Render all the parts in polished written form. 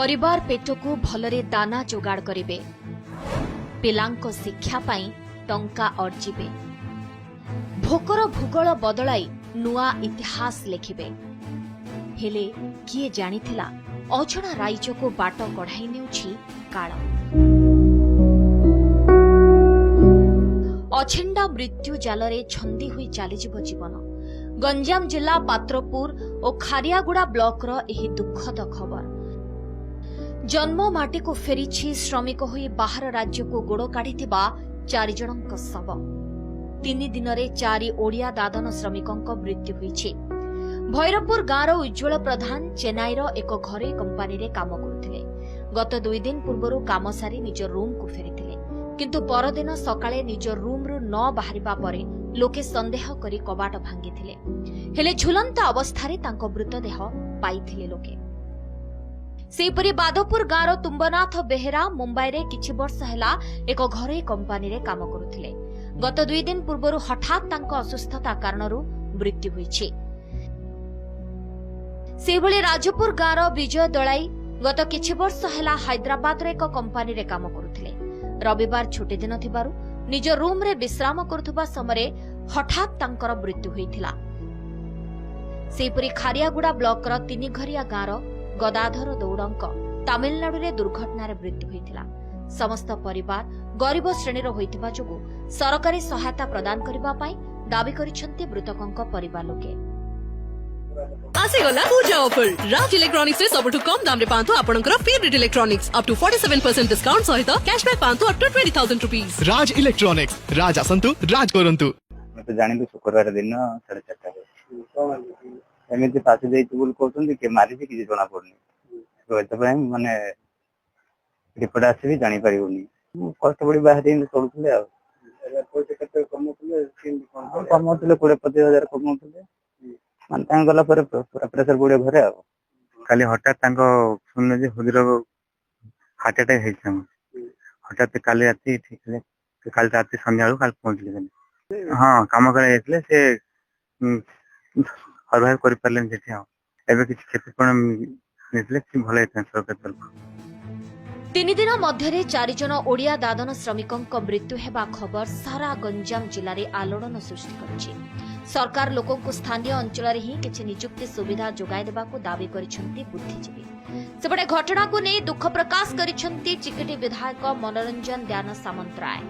ପରିବାର ପେଟକୁ ଭଲରେ ଦାନା ଯୋଗାଡ଼ କରିବେ, ପିଲାଙ୍କ ଶିକ୍ଷା ପାଇଁ ଟଙ୍କା ଅର୍ଜିବେ, ଭୋକର ଭୂଗୋଳ ବଦଳାଇ ନୂଆ ଇତିହାସ ଲେଖିବେ। ହେଲେ କିଏ ଜାଣିଥିଲା, ଅଜଣା ରାଇଜକୁ ବାଟ କଢ଼ାଇ ନେଉଛି କାଳ। ଅଛିଣ୍ଡା ମୃତ୍ୟୁ ଜାଲରେ ଛନ୍ଦି ହୋଇ ଚାଲିଯିବ ଜୀବନ। ଗଞ୍ଜାମ ଜିଲ୍ଲା ପାତ୍ରପୁର ଓ ଖାରିଆଗୁଡ଼ା ବ୍ଲକର ଏହି ଦୁଃଖଦ ଖବର। ଜନ୍ମ ମାଟିକୁ ଫେରିଛି ଶ୍ରମିକ ହୋଇ ବାହାର ରାଜ୍ୟକୁ ଗୋଡ଼ କାଢ଼ିଥିବା ଚାରିଜଣଙ୍କ ଶବ। 3 ଦିନରେ ଚାରି ଓଡ଼ିଆ ଦାଦନ ଶ୍ରମିକଙ୍କ ମୃତ୍ୟୁ ହୋଇଛି। ଭୈରବପୁର ଗାଁର ଉଜ୍ଜ୍ୱଳ ପ୍ରଧାନ ଚେନ୍ନାଇର ଏକ ଘରୋଇ କମ୍ପାନୀରେ କାମ କରୁଥିଲେ। ଗତ 2 ଦିନ ପୂର୍ବରୁ କାମ ସାରି ନିଜ ରୁମ୍କୁ ଫେରିଥିଲେ। କିନ୍ତୁ ପରଦିନ ସକାଳେ ନିଜ ରୁମ୍ରୁ ନ ବାହାରିବା ପରେ ଲୋକେ ସନ୍ଦେହ କରି କବାଟ ଭାଙ୍ଗିଥିଲେ। ହେଲେ ଝୁଲନ୍ତା ଅବସ୍ଥାରେ ତାଙ୍କ ମୃତଦେହ ପାଇଥିଲେ ଲୋକେ। ସେହିପରି ବାଦପୁର ଗାଁର ତୁମ୍ବନାଥ ବେହେରା ମୁମ୍ବାଇରେ କିଛି ବର୍ଷ ହେଲା ଏକ ଘରୋଇ କମ୍ପାନୀରେ କାମ କରୁଥିଲେ। ଗତ 2 ଦିନ ପୂର୍ବରୁ ହଠାତ୍ ତାଙ୍କ ଅସୁସ୍ଥତା କାରଣରୁ ମୃତ୍ୟୁ ହୋଇଛି। ସେହିଭଳି ରାଜପୁର ଗାଁର ବିଜୟ ଦଳାଇ ଗତ କିଛି ବର୍ଷ ହେଲା ହାଇଦ୍ରାବାଦର ଏକ କମ୍ପାନୀରେ କାମ କରୁଥିଲେ। ରବିବାର ଛୁଟିଦିନ ଥିବାରୁ ନିଜ ରୁମ୍ରେ ବିଶ୍ରାମ କରୁଥିବା ସମୟରେ ହଠାତ୍ ତାଙ୍କର ମୃତ୍ୟୁ ହୋଇଥିଲା। ସେହିପରି ଖାରିଆଗୁଡ଼ା ବ୍ଲକର ତିନିଘରିଆ ଗାଁର ଗଦାଧର ଦୌଡ଼ଙ୍କ ତାମିଲନାଡୁରେ ଦୁର୍ଘଟଣାରେ ମୃତ୍ୟୁ ହୋଇଥିଲା। ସମସ୍ତ ପରିବାର ଗରିବ ଶ୍ରେଣୀର ହୋଇଥିବା ଯୋଗୁଁ ସରକାରୀ ସହାୟତା ପ୍ରଦାନ କରିବା ପାଇଁ ଦାବି କରିଛନ୍ତି ମୃତକଙ୍କ ପରିବାର ଲୋକେ। ଆସିଗଲା ପୂଜା ଅଫର। ରାଜ ଇଲେକ୍ଟ୍ରୋନିକ୍ସ ରେ ସବୁଠୁ କମ ଦାମରେ ପାଆନ୍ତୁ ଆପଣଙ୍କର favourite electronics. Up to 47% discount ସହିତ କ୍ୟାଶବ୍ୟାକ୍ ପାଆନ୍ତୁ ଅପ୍ ଟୁ ₹20,000। ରାଜ ଇଲେକ୍ଟ୍ରୋନିକ୍ସ, ରାଜ ଆସନ୍ତୁ, ରାଜ କରନ୍ତୁ। ଆମେ ତ ଜାଣିଲୁ ଶୁକ୍ରବାର ଦିନ 4:30ରେ। ଏମିତି ଫାଶୀ ଦେଇଛି ବୋଲି କହୁଛନ୍ତି। କିଏ ମାରିଛି କିଛି ଜଣା ପଡୁନି। ତ ଏଥିପାଇଁ ମାନେ ରିପୋର୍ଟ ଆସିବି ଜାଣିପାରିବୁନି। କଷ୍ଟ ପଡି ବାହାରି ଏମିତି ଚଳୁଥିଲେ। ଆଉ ପଇସା କେତେ କମଉଥିଲେ, କେମିତି କଣ? ହଁ, କମଉଥିଲେ, 20-25 ହଜାର କମଉଥିଲେ। ମାନେ ତାଙ୍କ ଗଲା ପରେ ପୁରା ପ୍ରେସର ପଡିବ ଘରେ। ଆଉ କାଲି ହଠାତ୍ ତାଙ୍କ ଶୁଣିଲେ ଯେ ହୃଦରୋଗ, ହାର୍ଟ ଆଟାକ୍ ହେଇଛି ତାଙ୍କୁ ହଠାତ୍। କାଲି ରାତି ଠିକ, କାଲି ରାତି ସନ୍ଧ୍ୟା ବେଳକୁ କାଲି ପହଞ୍ଚିଲେ କାଲି। ହଁ, କାମ କରିବାକୁ ଯାଇଥିଲେ ସେ, ସର୍ଭାଇଭ କରିପାରିଲେନି ସେଠି। ଆଉ ଏବେ କିଛି କ୍ଷତିପୂରଣ ମିଳିଥିଲେ କିଛି ଭଲ ହେଇଥାନ୍ତା ସରକାର ତରଫରୁ। 3 ଦିନ ମଧ୍ୟରେ ଚାରିଜଣ ଓଡ଼ିଆ ଦାଦନ ଶ୍ରମିକଙ୍କ ମୃତ୍ୟୁ ହେବା ଖବର ସାରା ଗଞ୍ଜାମ ଜିଲ୍ଲାରେ ଆଲୋଡ଼ନ ସୃଷ୍ଟି କରିଛି। ସରକାର ଲୋକଙ୍କୁ ସ୍ଥାନୀୟ ଅଞ୍ଚଳରେ ହିଁ କିଛି ନିଯୁକ୍ତି ସୁବିଧା ଯୋଗାଇ ଦେବାକୁ ଦାବି କରିଛନ୍ତି ବୁଦ୍ଧିଜୀବୀ। ସେପଟେ ଘଟଣାକୁ ନେଇ ଦୁଃଖ ପ୍ରକାଶ କରିଛନ୍ତି ଚିକିଟି ବିଧାୟକ ମନୋରଞ୍ଜନ ଦ୍ୟାନ ସାମନ୍ତରାୟ।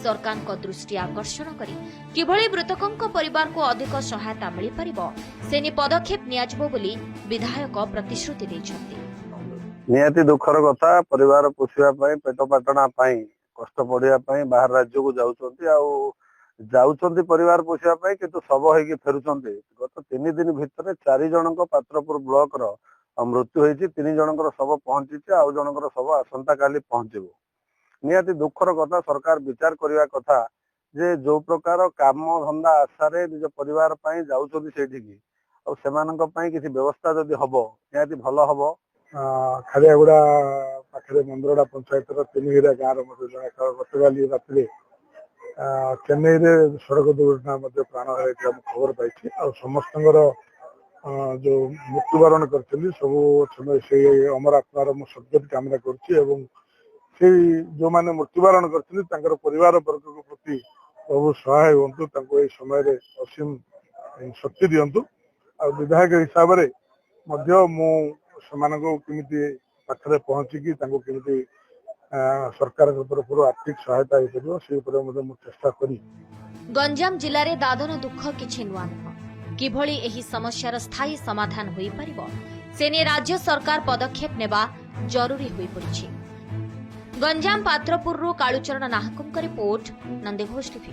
ସରକାରଙ୍କ ଦୃଷ୍ଟି ଆକର୍ଷଣ କରି କିଭଳି ମୃତକଙ୍କ ପରିବାରକୁ ଅଧିକ ସହାୟତା ମିଳିପାରିବ, ସେ ନେଇ ପଦକ୍ଷେପ ନିଆଯିବ ବୋଲି ବିଧାୟକ ପ୍ରତିଶ୍ରୁତି ଦେଇଛନ୍ତି। ନିହାତି ଦୁଃଖର କଥା। ପରିବାର ପୋଷିବା ପାଇଁ, ପେଟ ପାଟଣା ପାଇଁ, କଷ୍ଟ ପଢିବା ପାଇଁ ବାହାର ରାଜ୍ୟକୁ ଯାଉଛନ୍ତି। ଆଉ ଯାଉଛନ୍ତି ପରିବାର ପୋଷିବା ପାଇଁ, କିନ୍ତୁ ଶବ ହେଇକି ଫେରୁଛନ୍ତି। ଗତ 3 ଦିନ ଭିତରେ ଚାରି ଜଣଙ୍କ ପାତ୍ରପୁର ବ୍ଲକର ମୃତ୍ୟୁ ହେଇଛି। ତିନି ଜଣଙ୍କର ଶବ ପହଞ୍ଚିଛି, ଆଉ ଜଣଙ୍କର ଶବ ଆସନ୍ତା କାଲି ପହଞ୍ଚିବ। ନିହାତି ଦୁଃଖର କଥା। ସରକାର ବିଚାର କରିବା କଥା ଯେ ଯୋଉ ପ୍ରକାର କାମ ଧନ୍ଦା ଆଶାରେ ନିଜ ପରିବାର ପାଇଁ ଯାଉଛନ୍ତି ସେଇଠିକି, ଆଉ ସେମାନଙ୍କ ପାଇଁ କିଛି ବ୍ୟବସ୍ଥା ଯଦି ହବ, ନିହାତି ଭଲ ହବ। ଖାରିଆଗୁଡ଼ା ପାଖରେ ମନ୍ଦରଡ଼ା ପଞ୍ଚାୟତର ତିନିଘିରିଆ ଗାଁର ମଧ୍ୟ ଜଣେ ଗତକାଲି ରାତିରେ ଚେନ୍ନାଇରେ ସଡ଼କ ଦୁର୍ଘଟଣା ମଧ୍ୟ ପ୍ରାଣ ହରାଇଥିବା ମୁଁ ଖବର ପାଇଛି। ଆଉ ସମସ୍ତଙ୍କର ଯୋଉ ମୃତ୍ୟୁବରଣ କରିଛନ୍ତି ସବୁ ଅଛନ୍ତି, ସେଇ ଅମର ଆତ୍ମାର ମୁଁ ସଦ୍ଗତି କାମନା କରୁଛି ଏବଂ ସେଇ ଯୋଉମାନେ ମୃତ୍ୟୁବରଣ କରିଛନ୍ତି, ତାଙ୍କର ପରିବାର ବର୍ଗଙ୍କ ପ୍ରତି ପ୍ରଭୁ ସହାୟ ହୁଅନ୍ତୁ, ତାଙ୍କୁ ଏଇ ସମୟରେ ଅସୀମ ଶକ୍ତି ଦିଅନ୍ତୁ। ଆଉ ବିଧାୟକ ହିସାବରେ ମଧ୍ୟ ମୁଁ ସେମାନଙ୍କୁ କେମିତି ପାଖରେ ପହଞ୍ଚିକି ତାଙ୍କୁ କେମିତି ସରକାରଙ୍କ ତରଫରୁ ଆର୍ଥିକ ସହାୟତା ହେଇପାରିବ, ସେ ଉପରେ ମଧ୍ୟ ମୁଁ ଚେଷ୍ଟା କରିବି। ଗଞ୍ଜାମ ଜିଲ୍ଲାରେ ଦାଦନ ଦୁଃଖ କିଛି ନୂଆ ନୁହଁ। କିଭଳି ଏହି ସମସ୍ୟାର ସ୍ଥାୟୀ ସମାଧାନ ହୋଇପାରିବ, ସେ ନେଇ ରାଜ୍ୟ ସରକାର ପଦକ୍ଷେପ ନେବା ଜରୁରୀ ହୋଇପଡ଼ିଛି। ଗଞ୍ଜାମ ପାତ୍ରପୁରରୁ କାଳୁଚରଣ ନାହକଙ୍କ ରିପୋର୍ଟ, ନନ୍ଦିଘୋଷ ଟିଭି।